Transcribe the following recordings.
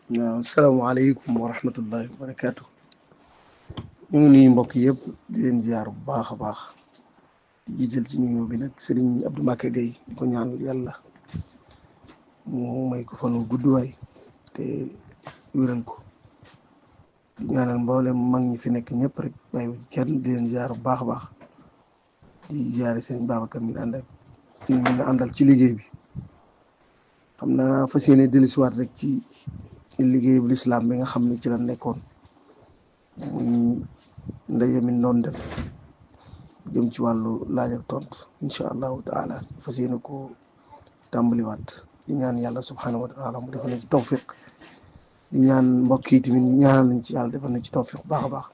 waaw salaamaaleykum wa rahmatullahi wa barakaatu. ñu ngi nuyu mbokk yëpp di leen ziar bu baax a baax di jiital ci nuyoo bi nag Serigne Abdou Mbacké Gueye di ko ñaanal yàlla mu may ko fan wu gudd waay te wéral ko di ñaanal mboolem mag ñi fi nekk ñëpp rek bàyyi kenn di leen ziar bu baax a baax di ziare Serigne Babacar mi nga àndal ci liggéey bi. xam naa fas yéene dellusiwaat rek ci liggéeyu lislaam bi nga xam ne ci la nekkoon muy ndaje mi doon def jëm ci wàllu laaj ak tontu incha allahu taala fas yéene ko tàmbaliwaat di ñaan yàlla subhanahu wa taala mu defal na ci tawfiq di ñaan mbokk yi tamit ñu ñaanal nañ ci yàlla defal na ci tawfiq baax a baax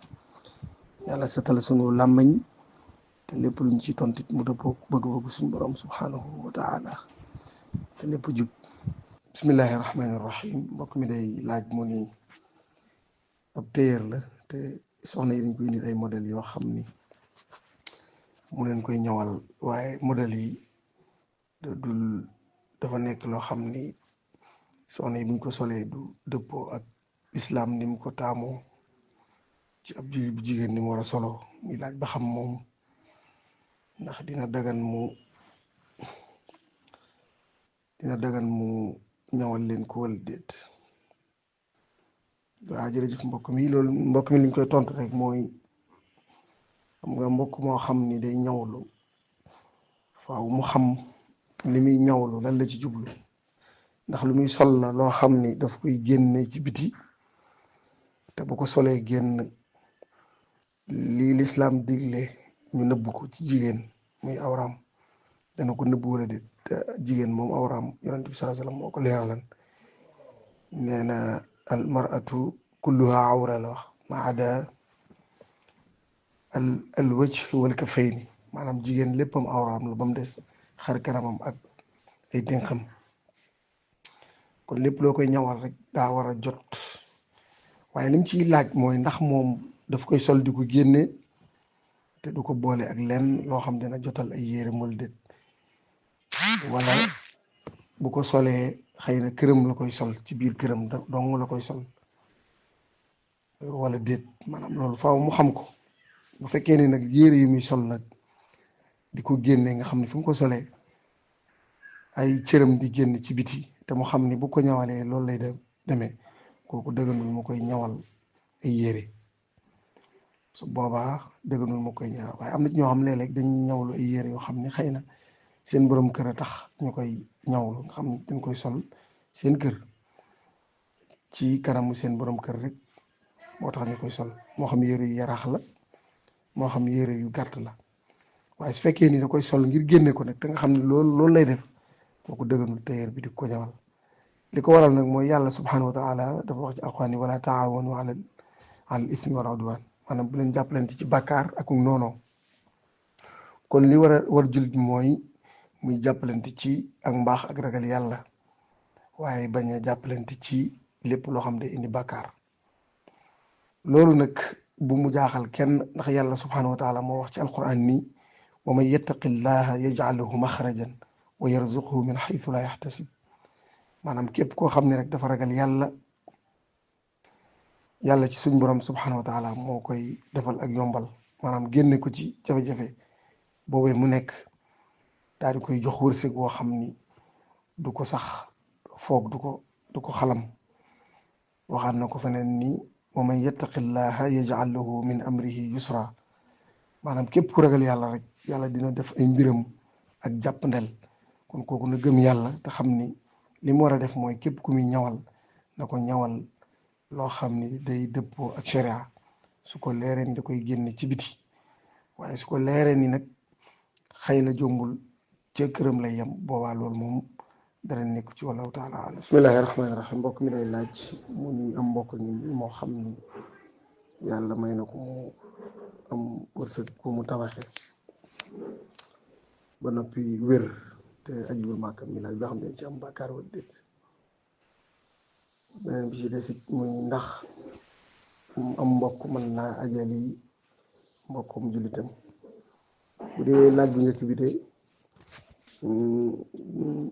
yàlla setal sunu làmmañ te lépp luñ ci tontit mu dëppoo bëgg-bëgg suñu borom subhanahu wa taala te lépp jub. bismillahi rahmaani rahim mbokk mi day laaj mu ni ab téyeer la te soxna yi dañ koy nit ay modèles yoo xam ni mu leen koy ñawal waaye modèles yi dafa nekk loo xam ni soxna yi buñ ko solee du dëppoo ak islaam ni mu ko taamoo ci ab jullit bu jigéen ni mu war a solo muy laaj ba xam moom ndax dina dagan mu ñawal leen ko wala déet. waaw jërëjëf mbokk mi liñ koy tontu rek mooy xam nga mbokk moo xam ni day ñawlu faaw mu xam li muy ñawlu lan la ci jublu ndax lu muy sol la loo xam ni daf koy génne ci biti te bu ko solee génn lii lislaam digle ñu nëbb ko ci jigéen muy awraam dana ko nëbb wala déet. jigéen moom awraam yonent bi sallallahu alayhi wasallam moo ko leeralan nee na al mar'atu kulluha awra la wax ma ada al wajh wal kafayni maanaam jigéen léppam awraam la ba mu des xar kanamam ak ay dénqam kon lépp loo koy ñawal rek daa war a jot waaye lim ciy laaj mooy ndax moom daf koy sol di ko génne te du ko boole ak lenn loo xam dina jotal ay yére mul déet wala bu ko solee xëy na këram la koy sol ci biir këram dong la koy sol wala déet maanaam loolu faaw mu xam ko bu fekkee ne nag yére yu muy sol nag di ko génne nga xam ne fi mu ko solee ay cëram di génn ci biti te mu xam ni bu ko ñawalee loolu lay demee kooku dëgganul mu koy ñawal ay yére su boobaa dëgganul mu koy ñawal waaye am na ci ñoo xam léeg-léeg dañuy ñawlu ay yére yoo xam ne xëy na seen borom kër a tax ñu koy ñawlu nga xam ne dañ koy sol seen kër ci kanamu seen borom kër rek moo tax ñu koy sol moo xam yére yu yaraax la moo xam yére yu gàtt la waaye su fekkee ni da koy sol ngir génne ko nag te nga xam ne loolu lay def kooku dëgganul tailleur bi di ko ñawal li ko waral nag mooy yàlla subhanahu wa taala dafa wax ci alquran ni wala taawanu alal ismi wal udwan maanaam bu leen jàppalante ci bàkkaar ak noonoo kon li war jullit mooy muy jàppalante ci ak mbaax ak ragal yàlla waaye bañ a jàppalante ci lépp loo xam ne indi bàkkaar loolu nag bu mu jaaxal kenn ndax yàlla subhanahu wa taala moo wax ci alquran ni wa man yattaqi llaha yaj'al lahu maxrajan wa yarzuqhu min xaytu la yaxtasib maanaam képp koo xam ne rek dafa ragal yàlla ci suñ borom subhanahu wa taala moo koy defal ak yombal maanaam génne ko ci jafe-jafe boobee mu nekk daal di koy jox wërsëg woo xam ni du ko sax foog du ko xalam waxaat na ko feneen ni wa man yattaqillaha yaj'al lahu min amrihi yusra maanaam képp ku ragal yàlla rek yàlla dina def ay mbiram ak jàppandel kon kooku na gëm yàlla te xam ni li mu war a def mooy képp ku muy ñawal na ko ñawal loo xam ni day dëppoo ak sharia su ko leeree ni da koy génne ci biti waaye su ko leeree ni nag xëy na jombul ca këram lay yem boobaa loolu moom dara nekk ci wallahu taala alam. bismillahi rahmaani rahim mbokk mi lay laaj mu ni am mbokk ñi nii moo xam ni yàlla may na ko mu am wërsëg bu mu tabaxee ba noppi wér te ajiwul màkkam mi laaj ba xam ne ci am bàkkaar wala déet. beneen bi ci des it muy ndax am mbokk mën naa ajali mbokkum jullitam bu dee laaj bu njëkk bi de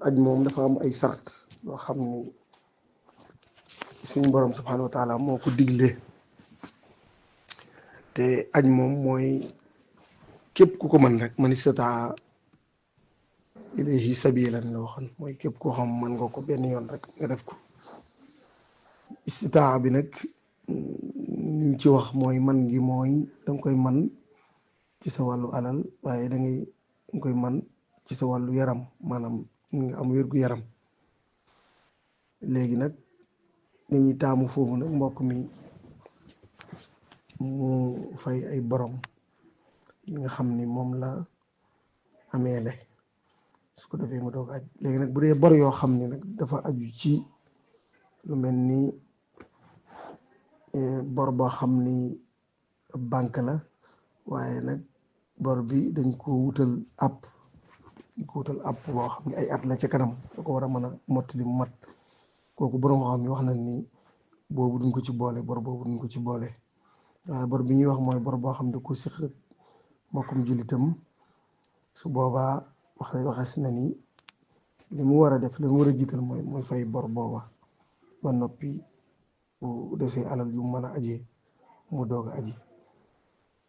aj moom dafa am ay sart yoo xam ni suñu borom subhanahu wa taala moo ko digle te aj moom mooy képp ku ko mën rek man istataa ilayhi sabilan la waxoon, mooy képp koo xam mën nga ko benn yoon rek nga def ko. istitaa bi nag liñ ci wax mooy man gi mooy danga koy man ci sa wàllu alal, waaye danga koy man ci sa wàllu yaram, maanaam nga am wér gu yaram. léegi nag dañuy taamu foofu nag mbokk mi mu fay ay borom yi nga xam ni moom la ameele, su ko defee mu doog aj. léegi nag bu dee bor yoo xam ni nag dafa aju ci lu mel ni bor boo xam ni banque la, waaye nag bor bi dañ ko wutal app boo xam ne ay at la ca kanam da ko war a mën a mottali mu mat, kooku borom xam ni wax nañ ni boobu duñ ko ci boole, bor boobu duñ ko ci boole. waaye bor bi ñuy wax mooy bor boo xam ne ko siq mbokkum jullitam, su boobaa waxees na ni li mu war a def, li mu war a jiital mooy fay bor booba ba noppi, bu desee alal yu mën a ajee mu doog a aji.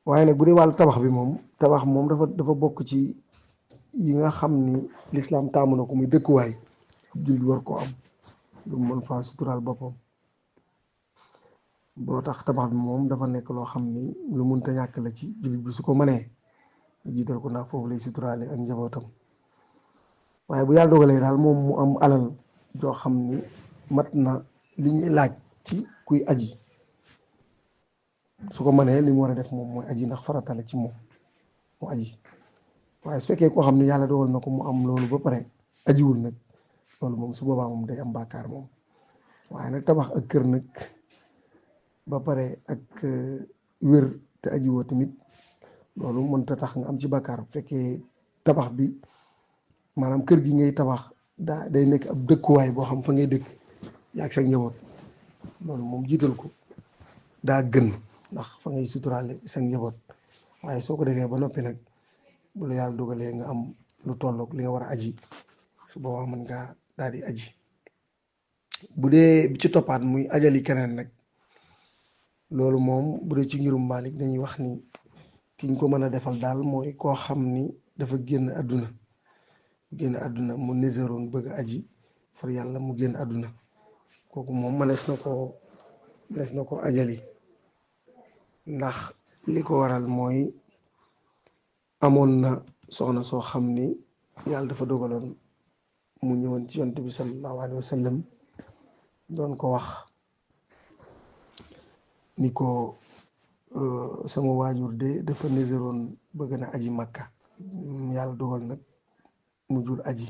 waaye nag bu dee wàllu tabax bi moom, tabax moom dafa bokk ci yi nga xam ni lislaam taamu na ko muy dëkkuwaay, ab jullit war koo am lu mën faa suturaal boppam. boo tax tabax bi moom dafa nekk loo xam ni lu munta ñàkk la ci jullit bi, su ko mënee jiital ko ndax foofu lay suturaale ak njabootam. waaye bu yàlla dogalee daal moom mu am alal joo xam ni mat na li ñuy laaj ci kuy aji, su ko mënee li mu war a def moom mooy aji, ndax farata la ci moom mu aji. waaye su fekkee koo xam ne yàlla dogal na ko mu am loolu ba pare ajiwul nag, loolu moom su boobaa moom day am bàkkaar moom. waaye nag tabax ak kër nag ba pare ak wér te ajiwoo tamit, loolu mënta tax nga am ci bàkkaar. bu fekkee tabax bi maanaam kër gi ngay tabax day nekk ab dëkkuwaay boo xam fa ngay dëkk yaa ak sa njaboot, loolu moom jiital ko daa gën, ndax fa ngay suturaale sa njaboot. waaye soo ko defee ba noppi nag, bu la yàlla dogalee nga am lu tolloog li nga war a aji, su boobaa mën ngaa daal di aji. bu dee bi ci toppaat muy ajali keneen nag, loolu moom bu dee ci ngirum Maalik dañuy wax ni kiñ ko mën a defal daal mooy koo xam ni dafa génn àdduna mu néseroon bëgg a aji far yàlla mu génn àdduna, kooku moom mënees na ko ajali. ndax li ko waral mooy amoon na soxna soo xam ni yàlla dafa dogaloon mu ñëwoon ci yonent bi sallallahu alayhi wa sallam doon ko wax ni ko sama waajur de dafa néseroon bëgg na aji Makka, yàlla dogal nag mu jul aji,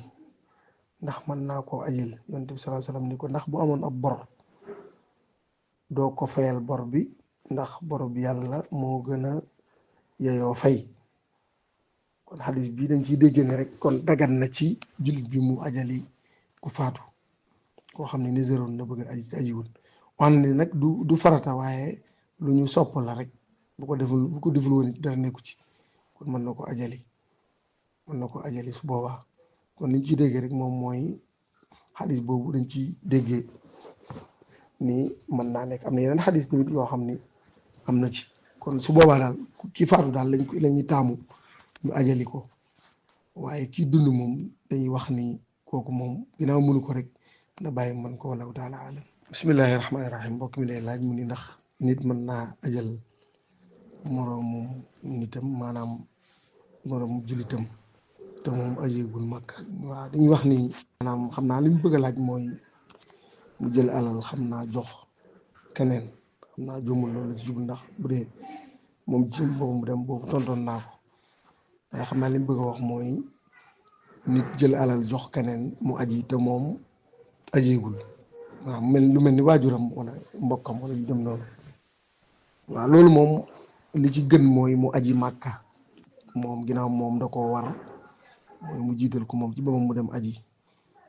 ndax mën naa koo ajil. yonent bi sallallahu alayhi wa sallam ni ko ndax bu amoon ab bor doo ko fayal bor bi, ndax bor bi yàlla moo gën a yeyoo fay. kon xadis bii dañ ciy dégg ne rek kon dagan na ci jullit bi mu ajali ku faatu, koo xam ne néseroon na bëgg a aji ajiwul. wax ne nag du farata, waaye lu ñu sopp la rek, bu ko deful woon it dara nekku ci, kon mën na ko ajali su boobaa. kon liñ ciy déggee rek moom mooy xadis boobu dañ ciy déggee ni mën naa nekk. am na yeneen xadis tamit yoo xam ni am na ci, kon su boobaa daal ki faatu daal lañuy taamu ñu ajali ko. waaye kii dund moom dañuy wax ni kooku moom ginnaaw mënu ko rek na bàyyi mën ko, wallahu taala alam. bismillahi rahmaani rahim. mbokk mi lay laaj mu ni ndax nit mën naa ajal moroomu nitam, maanaam moroomu jullitam te moom ajeegul mag. waaw dañuy wax ni maanaam xam naa li mu bëgg a laaj mooy mu jël alal xam naa jox keneen, xam naa jumul loolu la ci jublu, ndax bu dee moom ci boobu mu dem boobu tontoon naa ko. waaye xam naa li mu bëgg a wax mooy nit jël alal jox keneen mu aji te moom ajeegul, waaw lu mel ni waajuram wala mbokkam wala yu dem noonu. waaw loolu moom li ci gën mooy mu aji Màkka moom, ginnaaw moom da koo war, mooy mu jiital ko moom ci boppam mu dem aji,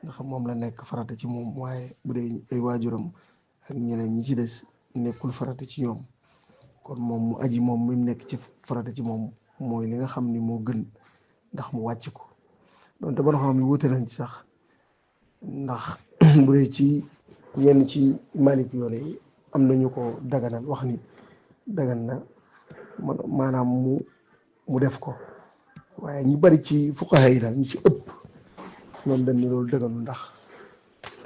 ndax moom la nekk farata ci moom. waaye bu dee ay waajuram ak ñeneen ñi ci des nekkul farata ci ñoom, kon moom mu aji moom mi nekk ci farata ci moom mooy li nga xam ni moo gën, ndax mu wàcc ko. donte ba nga xam ne wuute nañ ci sax, ndax bu dee ci yenn ci malik yoon yi am nañu ko daganal wax ni dagan na maanaam mu def ko, waaye ñu bari ci fuqaha yi daal ñu ci ëpp ñoom dañ ni loolu dëgganul. ndax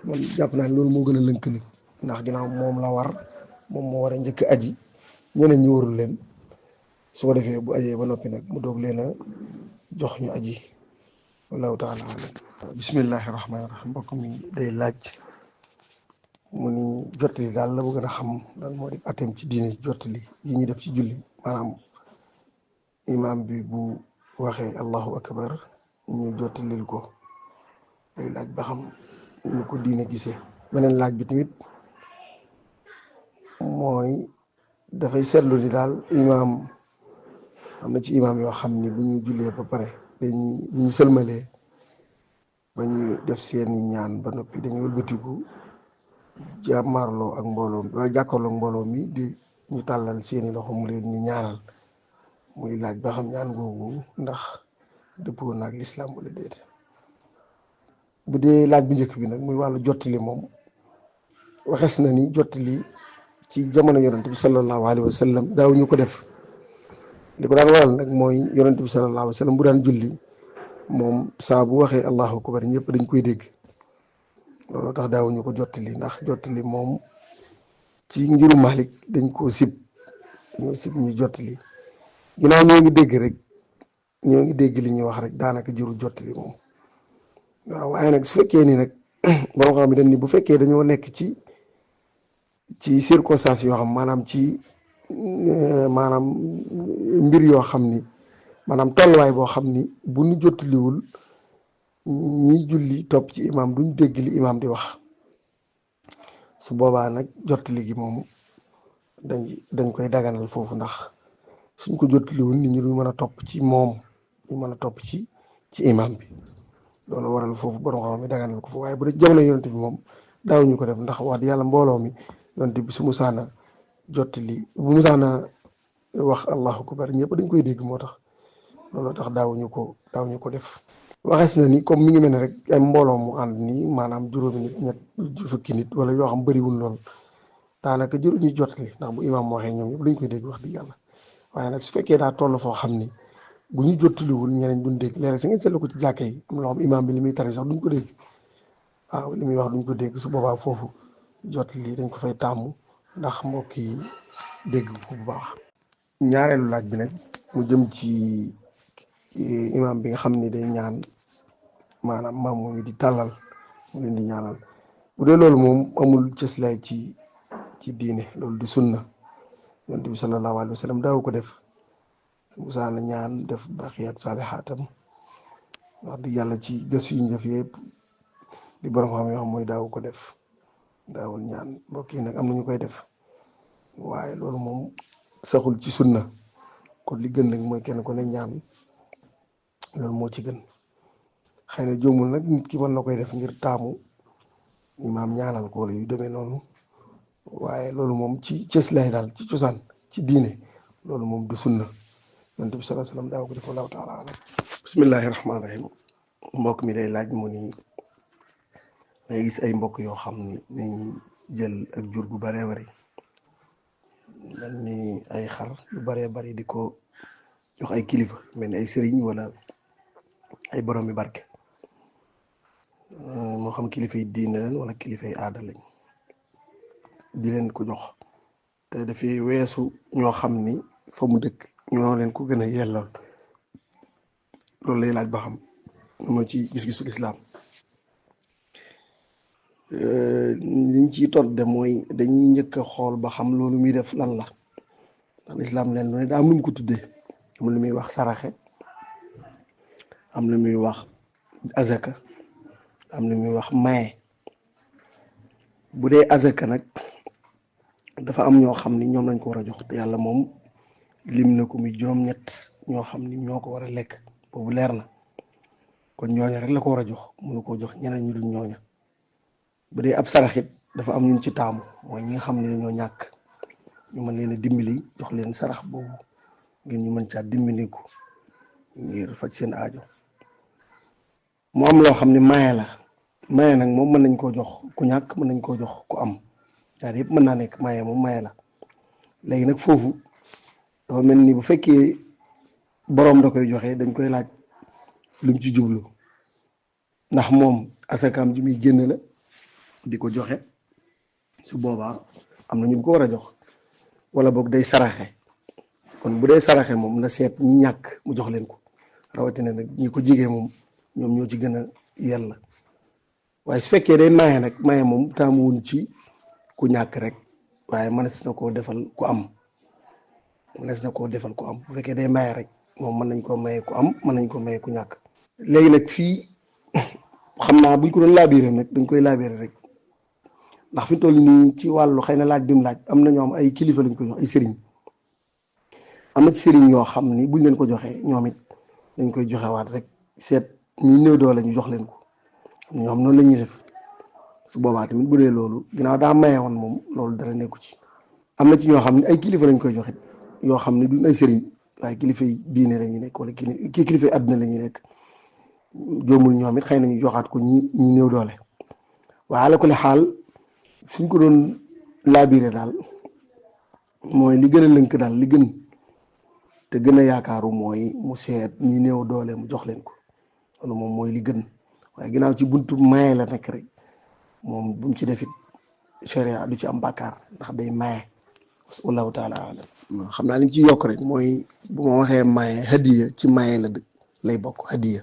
man jàpp naa ne loolu moo gën a lënk ni ndax ginnaaw moom la war, moom moo war a njëkk aji, ñeneen ñi warul leen. su ko defee bu ajee ba noppi nag mu doog leen a jox ñu aji. wallahu taala alam. bismillahi rahmaani rahim. mbokk mi day laaj mu ni jottali daal la bëgg a xam daal moo di atem ci diine jottali yi ñuy def ci julli, maanaam imaam bi bu waxee allahu akbar ñu jottalil ko. day laaj ba xam ñu ko diine gisee. beneen laaj bi tamit mooy dafay seetlu ni daal imaam am na ci imaam yoo xam ni bu ñu jullee ba pare dañuy bu ñu sëlmalee ba ñu def seeni ñaan ba noppi dañuy wëlbatiku jàmmaarloo ak mbooloo mi wala jàkkaarloo ak mbooloo mi di ñu tàllal seeni loxo mu leen ñu ñaanal. muy laaj ba xam ñaan googu ndax dëppoo naag lislaam wala déet. bu dee laaj bu njëkk bi nag muy wàllu jottali moom waxes na ni jottali ci jamono yonent bi sallallahu alayhi wa sallam daaw ñu ko def. li ko daan waral nag mooy yonent bi sallallahu alayhi wa sallam bu daan julli moom saa bu waxee allahu akbar ñëpp dañ koy dégg. loolu tax daawuñu ko jottali, ndax jottali moom ci ngiru Malik dañ koo sib, dañoo sib ñu jottali. ginnaaw ñoo ngi dégg rek, ñoo ngi dégg li ñuy wax rek, daanaka jëru jottali moom. waaw waaye nag su fekkee ni nag borom xam ne dañ ni bu fekkee dañoo nekk ci circonstances yoo xam maanaam ci maanaam mbir yoo xam ni maanaam tolluwaay boo xam ni bu ñu jottaliwul ñiy julli topp ci imaam duñ dégg li imaam di wax. su boobaa nag jottali gi moom dañ koy daganal foofu, ndax suñ ko jottaliwul nit ñi duñ mën a topp ci moom, duñ mën a topp ci imaam bi. loolu waral foofu borom xam mi daganal ko foofu. waaye bu dee jamono yonent bi moom daawuñu ko def, ndax wax yàlla mbooloo mi yonent bi su musaana jottali bu musaana wax allahu akbar ñëpp dañ koy dégg, moo tax looloo tax daawuñu ko def. waxees na ni comme mi ngi mel ne rek ay mbooloo mu ànd nii, maanaam juróomi nit ñett fukki nit wala yoo xam bëriwul lool, daanaka jëru ñu jottali, ndax bu imaam waxee ñoom ñëpp dañ koy dégg wax dëgg yàlla. waaye nag su fekkee daa toll foo xam ni bu ñu jottaliwul ñeneen duñ dégg, léeg-léeg sa ngeen seetlu ko ci jàkka yi am loo xam imaam bi li muy tari sax duñ ko dégg. waaw li muy wax duñ ko dégg. su boobaa foofu jottali dañ ko fay tàmmu ndax mbokk yi dégg ko bu baax. ñaareelu laaj bi nag mu jëm ci imaam bi nga xam ni day ñaan, maanaam maam moom di tàllal mu leen di ñaanal. bu dee loolu moom amul cëslaay ci diine, loolu di sunna. yonent bi sallallahu alayhi wa sallam daaw ko def. musaa na ñaan def baaqiyaat saalihaatam wax dëgg yàlla ci gëstu yu ñu def yëpp di borom xam yoo xam mooy daaw ko def, daawul ñaan. mbokk yi nag am na ñu koy def, waaye loolu moom saxul ci sunna. kon li gën nag mooy kenn ku ne ñaan, loolu moo ci gën. xëy na jombul nag nit ki mën na koy def ngir taamu imaam ñaanal ko wala yu demee noonu, waaye loolu moom ci cëslaay daal ci cosaan ci diine loolu moom du sunna. yonent bi sallallahu alayhi wa sallam daaw ko def. wallahu taala alam. bismillahi rahmaani rahim. mbokk mi day laaj mu ni day gis ay mbokk yoo xam ni dañuy jël ak jur gu baree bari mel ni ay xar yu baree bari di ko jox ay kilifa mel ni ay sëriñ wala ay borom mi barke, moo xam kilifa yi diine leen wala kilifa yi aada lañ, di leen ko jox te dafay weesu ñoo xam ni fa mu dëkk ñoo leen ko gën a yellool. loolu lay laaj ba xam moo ci gis-gisu lislaam. liñ ciy todd de mooy dañuy njëkk a xool ba xam loolu muy def lan la, ndax lislaam leen lu ne daa am lu mu ko tuddee. am lu muy wax saraxe, am lu muy wax azaka, am lu muy wax maye. bu dee azaka nag dafa am ñoo xam ni ñoom lañ ko war a jox, te yàlla moom lim na ko muy juróom-ñett ñoo xam ni ñoo ko war a lekk, boobu leer na. kon ñooña rek la ko war a jox, mënu koo jox ñeneen ñu dul ñooña. bu dee ab saraxit dafa am ñun ci taamu, mooy ñi nga xam ne dañoo ñàkk, ñu mën leen a dimbali jox leen sarax boobu ngir ñu mën caa dimbaliku ngir faj seen aajo. mu am loo xam ne maye la, maye nag moom mën nañ koo jox ku ñàkk, mën nañ koo jox ku am, ñaar yëpp mën naa nekk. maye moom maye la. léegi nag foofu dafa mel ni bu fekkee boroom da koy joxe dañ koy laaj lu mu ci jublu, ndax moom asakaam ji muy génn la di ko joxe, su boobaa am na ñu ko war a jox, wala boog day saraxe. kon bu dee saraxe moom na seet ñi ñàkk mu jox leen ko, rawatina nag ñi ko jigee moom ñoom ñoo ci gën a yella. waaye su fekkee day maye nag, maye moom taamuwuñ ci ku ñàkk rek, waaye mënees na koo defal ku am, mënees na koo defal ku am. bu fekkee day maye rek moom mën nañ koo maye ku am, mën nañ koo maye ku ñàkk. léegi nag fii xam naa buñ ko doon laabiire nag dañ koy laabiire rek, ndax fi toll nii ci wàllu xëy na laaj bi mu laaj am na ñoom ay kilifa lañ ko jox, ay sëriñ. am na ci sëriñ yoo xam ni buñ leen ko joxee ñoom it dañ koy joxewaat rek, seet ñi néew doole ñu jox leen ko. ñoom noonu la ñuy def. su boobaa tamit bu dee loolu ginnaaw daa maye woon moom loolu dara nekku ci. am na ci ñoo xam ne ay kilifa lañ koy joxit yoo xam ne duñ ay sëriñ, waaye kilifa yi diine la ñuy nekk, wala kilifa yi àdduna la ñuy nekk. joomul ñoom it xëy na ñu joxaat ko ñi néew doole. waaye ala kulli xaal suñ ko doon laabiré daal mooy li gën a lënk daal, li gën te gën a yaakaaru mooy mu seet ñi néew doole mu jox leen ko. loolu moom mooy li gën. waaye ginnaaw ci buntu maye la nekk rek moom bu mu ci defit sharia du ci am bàkkaar, ndax day maye. wallahu taala alam. xam naa li ñu ciy yokk rek mooy bu ma waxee maye, hadiya ci maye la lay bokk. hadiya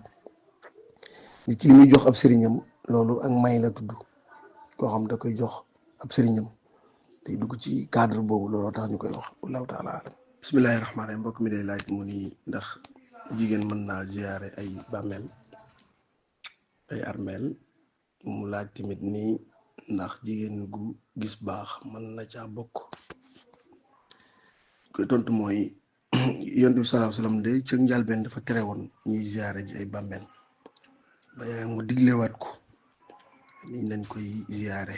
nit ki li muy jox ab sëriñam loolu ak may la tudd. koo xam da koy jox ab sëriñam day dugg ci cadre boobu, looloo tax ñu koy wax. wallahu taala alam. bismillahi rahmaani rahim. mbokk mi day laaj mu ni ndax jigéen mën naa ziyaare ay bàmmeel, ay armeel. mu laaj tamit ni ndax jigéen gu gis baax mën na caa bokk. koy tontu mooy yonent bi sallallahu alayhi wasallam de ca njëlbéen dafa tere woon ñuy ziyaare ji ay bàmmeel, ba yaa mu diglewaat ko ni nañ koy ziyaare,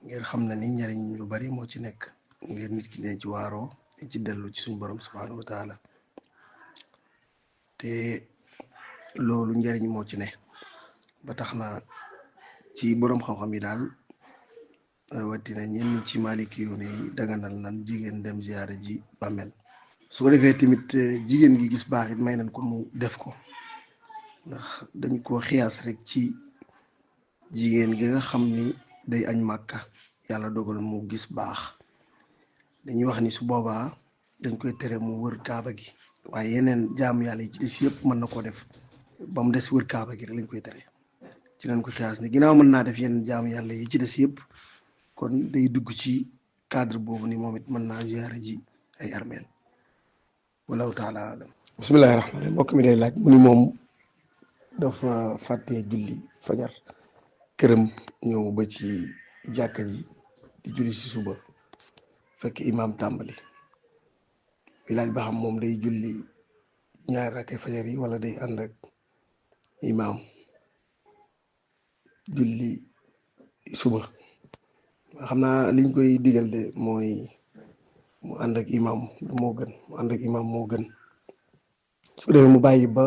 ngir xam na ni njariñ lu bari moo ci nekk, ngir nit ki ne ci waaroo ci dellu ci suñu borom subhanahu wa taala, te loolu njariñ moo ci ne. ba tax na ci boroom xam-xam yi daal rawatina ñenn ci maliki yoon yi daganal nan jigéen dem ziyaare ji bàmmeel. su ko defee tamit jigéen gi gis baax it may nañ ko mu def ko, ndax dañ ko xiyaas rek ci jigéen gi nga xam ni day añ màkka, yàlla dogal mu gis baax. dañuy wax ni su boobaa dañ koy tere mu wër kaaba gi, waaye yeneen jaamu yàlla yi ci des yëpp mën na koo def, ba mu des wër kaaba gi rek lañ koy tere. ci lañ ko xiyaas ni ginnaaw mën naa def yeneen jaamu yàlla yi ci des yëpp, kon day dugg ci cadre boobu ni moom it mën naa ziyaare ji ay armeel. wallahu taala alam. bismillahi rahmaani rahim. mbokk mi day laaj mu ni moom dafa fàttee julli fajar këram, ñëw ba ci jàkka ji di julli si suba, fekk imaam tàmbali. bi laaj ba xam moom day julli ñaari rakkay fajar yi wala day ànd ak imaam julli suba. xam naa liñ koy digal de mooy mu ànd ak imaam moo gën, mu ànd ak imaam moo gën. su ko defee mu bàyyi ba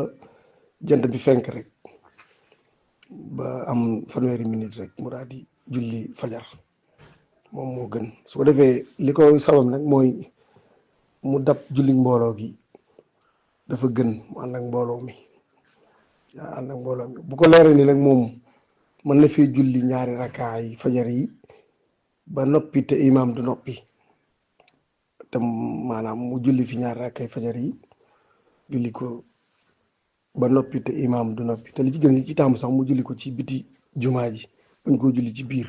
jant bi fenk rek, ba am fanweeri minute rek mu daal di julli fajar, moom moo gën. su ko defee li ko sabab nag mooy mu dab julli mbooloo gi dafa gën mu ànd ak mbooloo mi. yaa ànd ak mbooloo mi bu ko leeree ni nag moom mën na fee julli ñaari rakkaay fajar yi ba noppi te imaam du noppi, te maanaam mu julli fi ñaari rakkaay fajar yi julli ko ba noppi te imaam du noppi. te li ci gën, li ci taamu sax mu julli ko ci biti jumaa ji, bañ koo julli ci biir,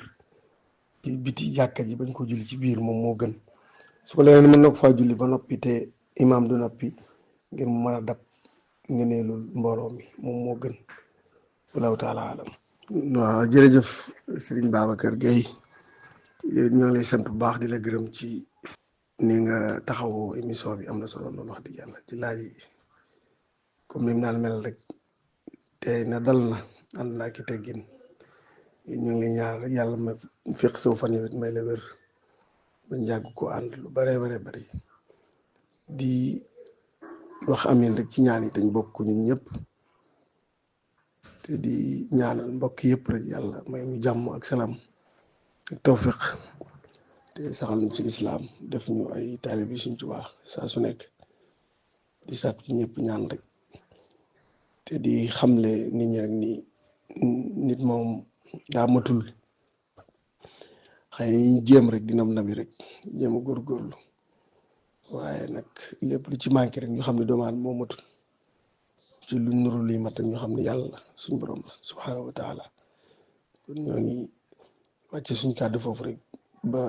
ci biti jàkka ji bañ koo julli ci biir, moom moo gën. su ko leeree mën na ko faa julli ba noppi te imaam du noppi, ngir mu mën a dab ngeneelul mbooloo mi, moom moo gën. wallahu taala alam. waaw jërëjëf Serigne Babacar Gueye, ñoo ngi lay sant bu baax di la gërëm ci ni nga taxawoo émission bi. am na solo loolu wax dëgg yàlla. ci laaj yi comme ni mu naan mel rek, tey na dal na ànd naa ki teggin. ñu ngi lay ñaar rek yàlla ma fekk saw fan yii may la wér bañ yàgg ko ànd lu bare bari di wax amin rek ci ñaan yi, te ñu bokk ñun ñëpp. te di ñaanal mbokk yëpp rek yàlla may mu jàmm ak salaam ak tawfiq te saxal ñu ci islaam def ñu ay taalibe Sëriñ Tuubaa saa su nekk di sàkk ci ñëpp ñaan rek te di xamle nit ñi rek ni nit moom daa matul xëy na ñu jéem rek dina nabi rek jéem a góorgóorlu waaye nag lépp lu ci manqué rek ñu xam ne doomu aadama moo matul ci lu nuru luy mat rek ñu xam ne yàlla suñu borom la subhaanahu wa taala kon ñoo ngi wàcce suñ kàddu foofu rek ba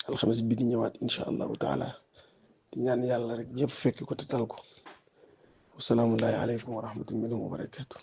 alxames bi di ñëwaat incha allahu taala di ñaan yàlla rek ñëpp fekk ko te tal ko wasalaamullahi aleykum wa rahmatullahi wa barakatu